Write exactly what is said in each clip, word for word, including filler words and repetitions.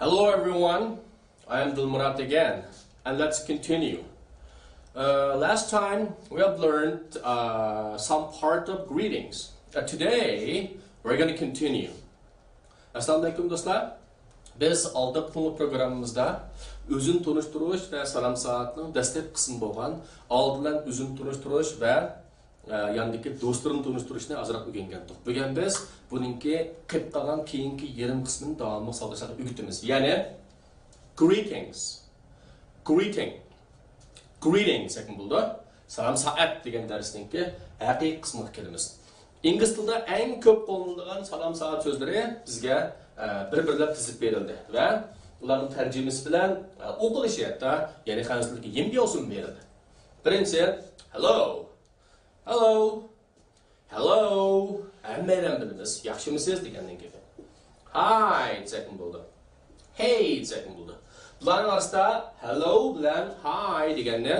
Hello everyone, I am Dilmurat again, and let's continue. Uh, last time we have learned uh, some part of greetings. Uh, today we're going to continue. ئەسسالامۇ ئەلەيكۇم دوستلار. بىز ئالدىنقى پروگراممىمىزدا ئۆزىنى تونۇشتۇرۇش ۋە سالام سائەتنىڭ دەسلەپكى قىسمى بولغان ئالدى بىلەن ئۆزىنى تونۇشتۇرۇش ۋە ئە، ياندىكى دوستلىرىنى تونۇشتۇرۇشنى ئازراق ئۆگەنگەنتۇق. بۈگۈن بىز بۇنىڭكى قېلىپ قالغان كېيىنكى يېرىم قىسمىنى داۋاملىق ساۋاقداشلارغا ئۆگىتىمىز. يەنى greetings، greeting، greetings دېسەكمۇ بولىدۇ. سالام سائەت دېگەن دەرسنىڭكى ھەقىقىي قىسمىغا كىرىمىز. ئىنگلىز تىلىدا ئەڭ كۆپ قوللىنىدىغان سالام سائەت سۆزلىرى بىزگە، ئە، بىر-بىرلەپ تىزىپ بېرىلدى ۋە ئۇلارنىڭ تەرجىمىسى بىلەن، ئە، ئوقۇلۇشى ھەتتا، يەنى خەنزۇدىكى يىمبياۋسۇن بېرىلدى. بىرىنچىسى، hello. Hello. Hello. ھەممەيلەن بىلىمىز. ياخشىمۇسىز دېگەندىن كېيىن. Hi دېسەكمۇ بولىدۇ. Hey دېسەكمۇ بولىدۇ. بۇلارنىڭ ئارىسىدا hello بىلەن hi دېگەننى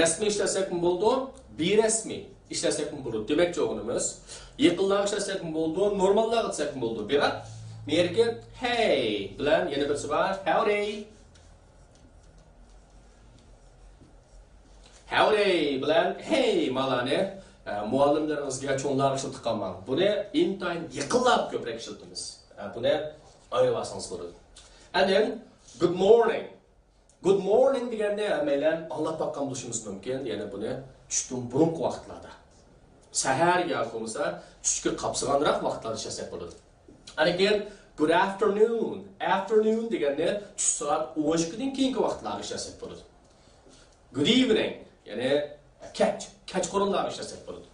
رەسمىي ئىشلەتسەكمۇ بولىدۇ، بىرەسمىي ئىشلەتسەكمۇ بولىدۇ. دېمەكچى بولغىنىمىز، يېقىنلارغا ئىشلەتسەكمۇ بولىدۇ، نورماللارغا دېسەكمۇ بولىدۇ. بىراق، مېرىكە hey بىلەن يەنە بىرسى بار، howdy. Howdy بىلەن hey مالارنى، ئە، مۇئەللىملىرىڭىزگە، چوڭلارغا ئىشلىتىپ قالماڭ. بۇنى ئىنتايىن يېقىنلارغا كۆپرەك ئىشلىتىمىز. ئە، بۇنى ئايرىۋالسىڭىز بولىدۇ. And then, good morning. Good morning دېگەننى ھەممەيلەن ئاڭلاپ باققان بولۇشىمىز مۇمكىن. يەنى بۇنى چۈشتىن بۇرۇنقى ۋاقىتلاردا، سەھەر ياكى بولمىسا چۈشكە قاپسىغانراق ۋاقىتلاردا ئىشلەتسەك بولىدۇ. ئاندىن كېيىن good afternoon. Afternoon دېگەننى چۈش سائەت ئون ئىككىدىن كېيىنكى ۋاقىتلارغا ئىشلەتسەك بولىدۇ. Good evening، يەنى كەچ، كەچقۇرۇنلارغا ئىشلەتسەك بولىدۇ.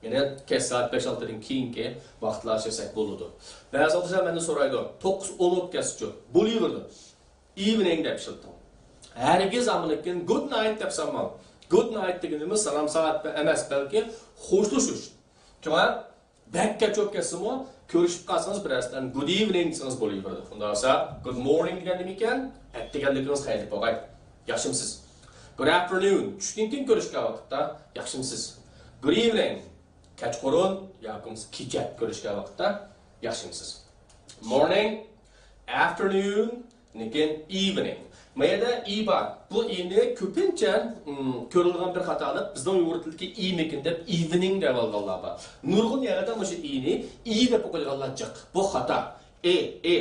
يەنى كەچ سائەت بەش ئالتىدىن كېيىنكى ۋاقىتلارغا ئىشلەتسەك بولىدۇ. بەزى ئوقۇغۇچىلار مەندىن سورايدۇ، توققۇز ئون بولۇپ كەتسىچۇ، بولۇۋېرىدۇ. Evening دەپ ئىشلىتىڭ. ھەرگىز ئامىنىكىن good night دەپ سالماڭ. Good night دېگىنىمىز سالام سائەت ئەمەس، بەلكى خوشلىشىش. شۇڭا بەك كەچ بولۇپ كەتسىمۇ، كۆرۈشۈپ قالسىڭىز بىرەرسىدىن good evening دېسىڭىز بولۇۋېرىدۇ. ئۇنداق بولسا good morning دېگەن نېمىكەن؟ ئەتىگەنلىكىڭىز خەيرلىك بولغاي. ياخشىمۇسىز؟ Good afternoon، چۈشتىن كېيىن كۆرۈشكەن ۋاقىتتا ياخشىمۇسىز؟ Good evening، كەچقۇرۇن ياكى بولمىسا كېچە كۆرۈشكەن ۋاقىتتا ياخشىمۇسىز؟ Morning، afternoon، لېكىن evening. ما يەردە ئى بار. بۇ ئىنى كۆپىنچە، ئىم، كۆرۈلگەن بىر خاتالىق. بىزنىڭ ئۇيغۇر تىلىدىكى ئىمىكىن دەپ evening دەپ ئالغانلار بار. نۇرغۇن يەردە مۇشۇ ئىنى ئى دەپ ئوقۇيدىغانلار جىق. بۇ خاتا. ئى، ئى.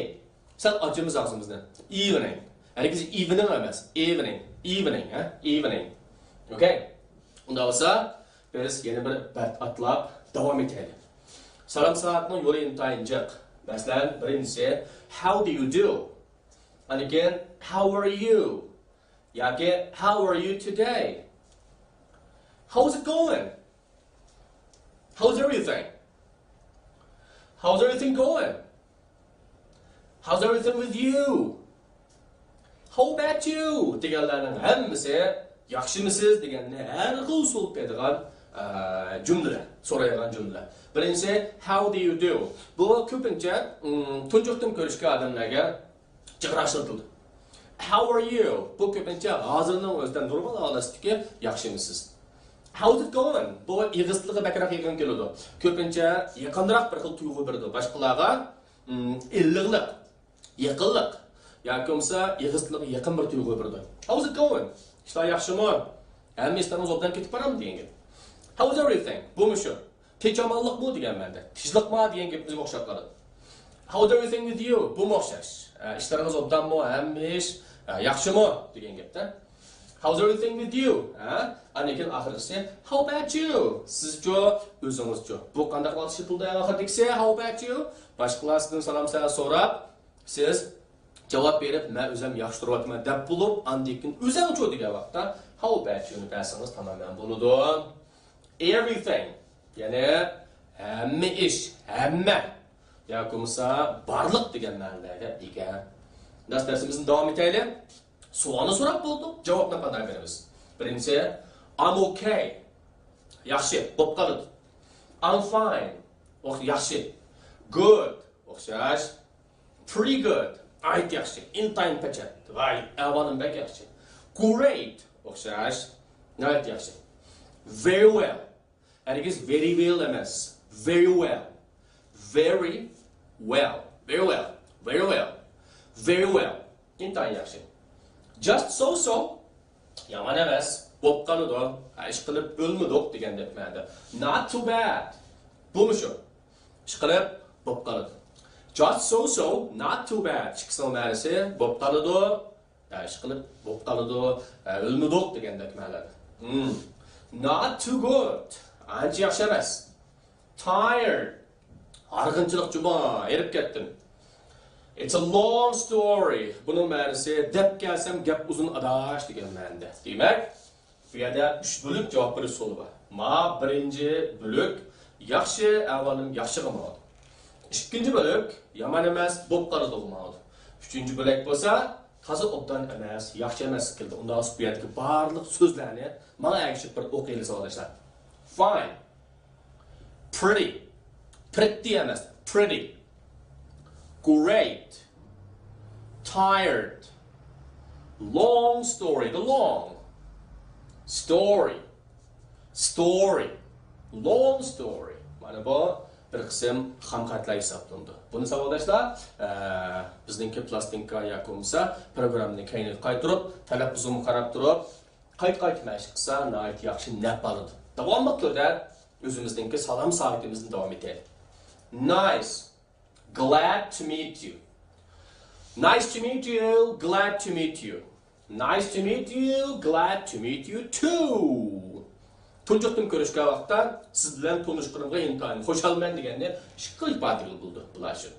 سەل ئاچىمىز ئاغزىمىزنى. Evening. ھەرگىز evening ئەمەس. Evening. Evening، ھە؟ Evening. ئوكەي. ئۇنداق بولسا، بىز يەنە بىر بەت ئاتلاپ داۋام ئېتەيلى. سالام سائەتنىڭ يولى ئىنتايىن جىق. مەسىلەن، بىرىنچىسى، how do you do؟ ئاندىن كېيىن، how are you؟ ياكى how are you today؟ How's it going؟ How's everything؟ How's everything going؟ How's everything with you؟ How about you؟ دېگەنلەرنىڭ ھەممىسى ياخشىمۇسىز دېگەننى ھەر خىل ئۇسۇل بېرىدىغان، ئە، جۈملىلەر، سورايدىغان جۈملىلەر. بىرىنچىسى، how do you do؟ بۇ كۆپىنچە، ئىم، تۇنجۇقتىن كۆرۈشكەن ئادەملەرگە جىقراق ئىشلىتىلىدۇ. How are you؟ بۇ كۆپىنچە ھازىرنىڭ ئۆزىدە نورمال ھالەتتىكى ياخشىمۇسىز؟ How's it going؟ بۇ ئېغىز تىلىغا بەكرەك يېقىن كېلىدۇ. كۆپىنچە يېقىنراق بىر خىل تۇيغۇ بېرىدۇ. باشقىلارغا، ئىم، ئىللىقلىق، يېقىنلىق ياكى بولمىسا ئېغىز تىلىغا يېقىن بىر تۇيغۇ بېرىدۇ. How's it going؟ ئىشلار ياخشىمۇ؟ ھەممە ئىشلىرىڭىز ئوبدان كېتىپ بارامدۇ دېگەن گەپ. How's everything؟ بۇمۇ شۇ. تىنچ-ئامانلىقمۇ دېگەن مەنىدە. تىنچلىقما دېگەن گېپىمىزگە ئوخشاپ قالىدۇ. How's everything with you؟ بۇمۇ ئوخشاش. ئە، ئىشلىرىڭىز ئوبدانمۇ، ھەممە ئىش، ئە، ياخشىمۇ دېگەن گەپتە. How's everything with you؟ ھە؟ ئاندىن كېيىن ئاخىرقىسى، how about you؟ سىزچۇ؟ ئۆزىڭىزچۇ؟ بۇ قانداق ۋاقىت ئىشلىتىلدى ئەڭ ئاخىرىدىكىسى، how about you؟ باشقىلار سىزدىن سالام سائەت سوراپ، سىز جاۋاب بېرىپ، مەن ئۆزۈم ياخشى تۇرۇۋاتىمەن دەپ بولۇپ، ئاندىن كېيىن ئۆزۈڭچۇ دېگەن ۋاقىتتا، how about you-نى بەرسىڭىز تامامەن بولىدۇ. Everything، يەنى ھەممە ئىش، ھەممە ياكى بولمىسا بارلىق دېگەن مەنىلەرگە ئىگە. دەرس، دەرسىمىزنى داۋام ئېتەيلى. سوئالنى سوراپ بولدۇق، جاۋابنى قانداق بېرىمىز؟ بىرىنچىسى، I'm okay. ياخشى، بولۇپ قالىدۇ. I'm fine. ئوخ-، ياخشى. Good. ئوخشاش. Pretty good. ناھايىتى ياخشى. ئىنتايىن پەچەت. ۋاي، ئەھۋالىم بەك ياخشى. Great. ئوخشاش. ناھايىتى ياخشى. Very well. ھەرگىز very well ئەمەس. Very well. Very well. Very well. Very well. Very well. ئىنتايىن ياخشى. Just so so. يامان ئەمەس. بوپ قالىدۇ. ھە، ئىشقىلىپ ئۆلمىدۇق دېگەندەك مەنىدە. Not too bad. بۇمۇ شۇ. ئىشقىلىپ بوپ قالىدۇ. Just so so, not too bad. ئىككىسىنىڭ مەنىسى بوپ قالىدۇ. ھە، ئىشقىلىپ بوپ قالىدۇ. ھە، ئۆلمىدۇق دېگەندەك مەنىدە. Hmm. Not too good. ئانچە ياخشى ئەمەس. Tired. ھارغىنچىلىق جۇما، ھېرىپ كەتتىم. It's a long story. بۇنىڭ مەنىسى دەپ كەلسەم گەپ ئۇزۇن ئاداش دېگەن مەنىدە. دېمەك، بۇ يەردە ئۈچ بۆلەك جاۋاب بېرىش ئۇسۇلى بار. ما بىرىنچى بۆلەك ياخشى، ئەھۋالىم ياخشىغا ماڭىدۇ. ئىككىنچى بۆلەك يامان ئەمەس، بوپ قالىدىغا ماڭىدۇ. ئۈچىنچى بۆلەك بولسا تازا ئوبدان ئەمەس، ياخشى ئەمەس كېلىدۇ. ئۇنداق بۇ يەردىكى بارلىق سۆزلەرنى ماڭا ئەگىشىپ بىر ئوقۇيلى ساۋاقداشلار. Fine. Pretty. Pretty ئەمەس. Pretty. Great. Tired. Long story. The long story. Story. Long story. مانا بۇ بىر قىسىم خام خەتلەر ھېسابلىنىدۇ. بۇنى ساۋاقداشلار، ئە، بىزنىڭكى پلاستىنكا ياكى بولمىسا پروگراممىنى كەينىگە قايتۇرۇپ، تەلەپپۇزىمغا قاراپ تۇرۇپ، قايتا-قايتا مەشىق قىلسا ناھايىتى ياخشى نەپ ئالىدۇ. داۋاملىق تۈردە ئۆزىمىزنىڭكى سالام سائىتىمىزنى داۋام ئېتەيلى. Nice. Glad to meet you. Nice to meet you. Glad to meet you. Nice to meet you. Glad to meet you too. تۇنجى قېتىم كۆرۈشكەن ۋاقىتتا سىز بىلەن تونۇشقىنىمغا ئىنتايىن خۇشالمەن دېگەننى ئىككى خىل ئىپادىگە بولىدۇ بۇلار ئۈچۈن.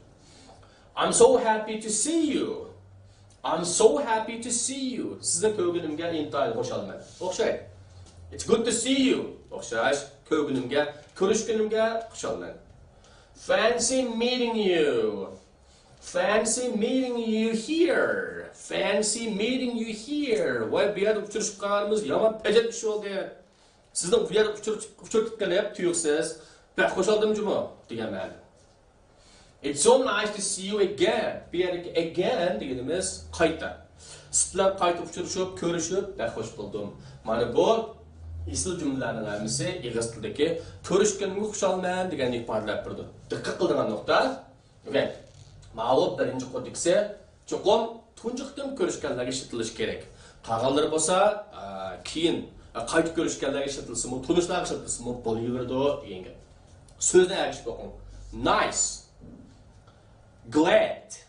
I'm so happy to see you. I'm so happy to see you. سىزنى كۆرگىنىمگە ئىنتايىن خۇشالمەن. ئوخشايدۇ. It's good to see you. ئوخشاش. كۆرگىنىمگە، كۆرۈشكىنىمگە خۇشالمەن. Fancy meeting you. Fancy meeting you here. Fancy meeting you here. ۋاي، بۇ يەردە ئۇچرىشىپ قالغىنىمىز يامان پەجەت ئىش بولدى. سىزنى بۇ يەردە ئۇچرىتىپ، ئۇچرىتىپ قېلىپ تۇيۇقسىز. بەك خۇشالدىم جۇمۇ دېگەن مەنىدە. It's so nice to see you again. بۇ يەردىكى again دېگىنىمىز قايتا. سىز بىلەن قايتا ئۇچرىشىپ، كۆرۈشۈپ بەك خۇش بولدۇم. مانا بۇ ئېسىل جۈملىلەرنىڭ ھەممىسى ئېغىز تىلىدىكى كۆرۈشكىنىمگە خۇشالمەن دېگەننى ئىپادىلەپ بېرىدۇ. دىققەت قىلىدىغان نۇقتا. ئوكەي. ماۋۇ بىرىنچى كودېكسى چوقۇم تۇنجى قېتىم كۆرۈشكەنلەرگە ئىشلىتىلىشى كېرەك. قالغانلىرى بولسا، ئە، كېيىن، ئە، قايتا كۆرۈشكەنلەرگە ئىشلىتىلسىمۇ، تونۇشلارغا ئىشلىتىلسىمۇ بولۇۋېرىدۇ دېگەن گەپ. سۆزنى ئەگىشىپ ئوقۇڭ. Nice. Glad.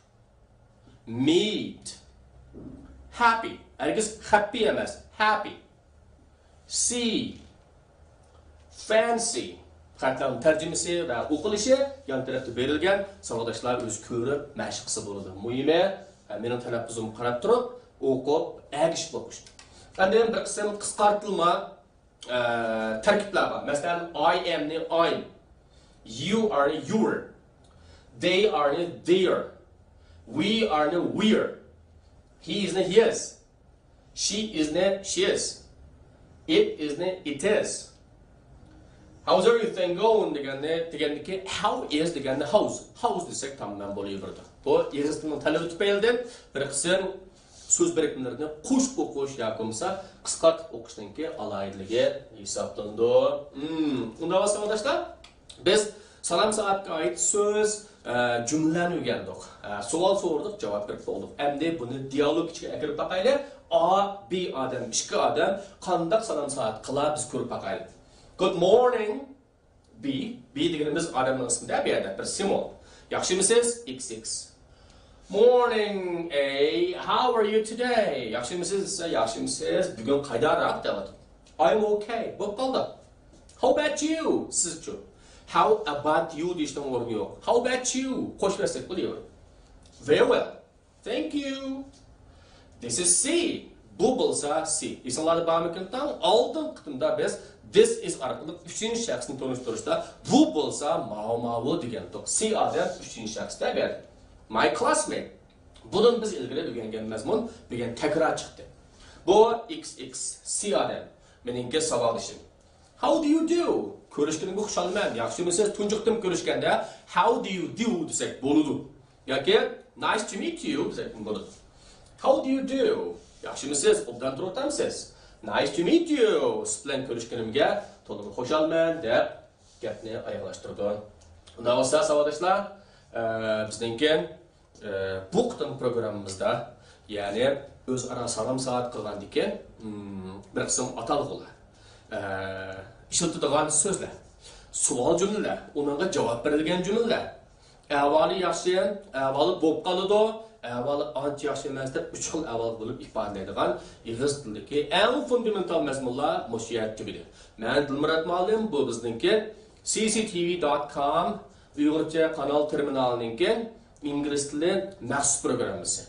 Meet. Happy. ھەرگىز خەپپى ئەمەس. Happى. See. Fancy. خەتلەرنىڭ تەرجىمىسى ۋە ئوقۇلۇشى يان تەرەپتە بېرىلگەن. ساۋاقداشلار ئۆزى كۆرۈپ مەشىق قىلسا بولىدۇ. مۇھىمى، ھە، مېنىڭ تەلەپپۇزۇمغا قاراپ تۇرۇپ، ئوقۇپ، ئەگىشىپ ئوقۇش. ئاندىن بىر قىسىم قىسقارتىلما، ئە، تەركىبلەر بار. مەسىلەن، I am نى I'm. You are نى you're. They are نى they're. We are نى we're. He is نى his. She is نى she is. It is نى it is. How's everything going دېگەننى، دېگەندىكى how is دېگەننى how's. How's دېسەك تامام بولۇۋېرىدۇ. بۇ ئېغىز تىلىنىڭ تەلىپى تۈپەيلىدىن بىر قىسىم سۆز بىرىكمىلىرىنى قوشۇپ ئوقۇش ياكى بولمىسا قىسقارتىپ ئوقۇشنىڭكى ئالاھىدىلىكى ھېسابلىنىدۇ. مم، ئۇنداق بولسا ئاداشلار، بىز سالام سائەتكە ئائىت سۆز، ئە، جۈملىلەرنى ئۆگەندۇق. ئە، سوئال سورىدۇق، جاۋاب بېرىپ بولدۇق. ئەمدى بۇنى دىئالوگ ئىچىگە ئەكىرىپ باقايلى. ئا، بى ئادەم، ئىككى ئادەم قانداق سالام سائەت قىلا، بىز كۆرۈپ باقايلى. Good morning. بى، بى دېگىنىمىز ئادەمنىڭ ئىسمى دە، بۇ يەردە بىر سىمۋول. ياخشىمۇسىز؟ ئىكس ئىكس. Morning A, how are you today? ياخشىمۇسىز دېسە، ياخشىمۇسىز؟ بۈگۈن قايداراق دەۋاتىدۇ. I'm okay. بولۇپ قالدى. How about you? سىزچۇ؟ How about you دېيىشنىڭ ئورنى يوق. How about you? قوشۇۋەرسەك بولۇۋېرىدۇ. Very well. Thank you. This is C. بۇ بولسا C. ئېسىڭلاردا بارمىكىن تاڭ؟ ئالدىنقى قېتىمدا بىز this is ئارقىلىق ئۈچىنچى شەخسنى تونۇشتۇرۇشتا بۇ بولسا ماۋۇ، ماۋۇ دېگەنتۇق. C ئادەم ئۈچىنچى شەخستە بەردى. My classmate. بۇدىن بىز ئىلگىرى ئۆگەنگەن مەزمۇن بۈگۈن تەكرار چىقتى. بۇ ئىكس ئىكس، C ئادەم. مېنىڭكى ساۋاقدىشىم. How do you do? كۆرۈشكىنىمگە خۇشالمەن. ياخشىمۇسىز؟ تۇنجى قېتىم كۆرۈشكەندە how do you do دېسەك بولىدۇ. ياكى nice to meet you دېسەك بولىدۇ. How do you do? ياخشىمۇسىز؟ ئوبدان تۇرۇۋاتامسىز؟ Nice to meet you. سىز بىلەن كۆرۈشكىنىمگە تولىمۇ خۇشالمەن دەپ گەپنى ئاياغلاشتۇرىدۇ. ئۇنداق بولسا ساۋاقداشلار، ئە، بىزنىڭكى ئە، بۇ قېتىمقى پروگراممىمىزدا يەنى ئۆزئارا سالام سائەت قىلغاندىكىن، بىر قىسىم ئاتالغۇلار، ئە، ئىشلىتىدىغان سۆزلەر، سوئال جۈملىلەر، ئۇنىڭغا جاۋاب بېرىدىغان جۈملىلەر، ئەھۋالى ياخشى، ئەھۋالى بولۇپ قالىدۇ، ئەھۋالى ئانچە ياخشى ئەمەس دەپ ئۈچ خىل ئەھۋال بولۇپ ئىپادىلەيدىغان ئېغىز تىلدىكى ئەڭ فۇندامېنتال مەزمۇنلار مۇشۇ يەردە تۈگىدى. مەن دىلمۇرات مۇئەللىم، بۇ بىزنىڭكى سى سى تى ۋى دوت كوم ئۇيغۇرچە قانال تېرمىنالىنىڭكى ئىنگلىز تىلى مەخسۇس پروگراممىسى.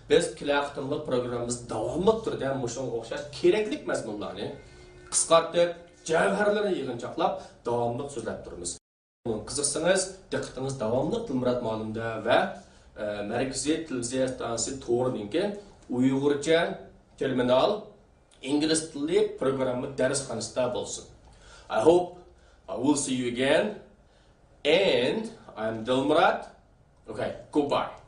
بىز كېلەر قېتىملىق پروگراممىمىزدا داۋاملىق تۈردە مۇشۇنىڭغا ئوخشاش كېرەكلىك مەزمۇنلارنى قىسقارتىپ، جەۋھەرلىرىنى يىغىنچاقلاپ، داۋاملىق سۆزلەپ تۇرىمىز. قىزىقسىڭىز، دىققىتىڭىز داۋاملىق دىلمۇرات مۇئەللىمدە ۋە، ئە، مەركىزىي تېلېۋىزىيە ئىستانسىسى تورىنىڭكى ئۇيغۇرچە تېرمىنال ئىنگلىز تىلى پروگرامما دەرسخانىسىدا بولسۇن. I hope I will see you again. And I'm Dilmurat. Okay, goodbye.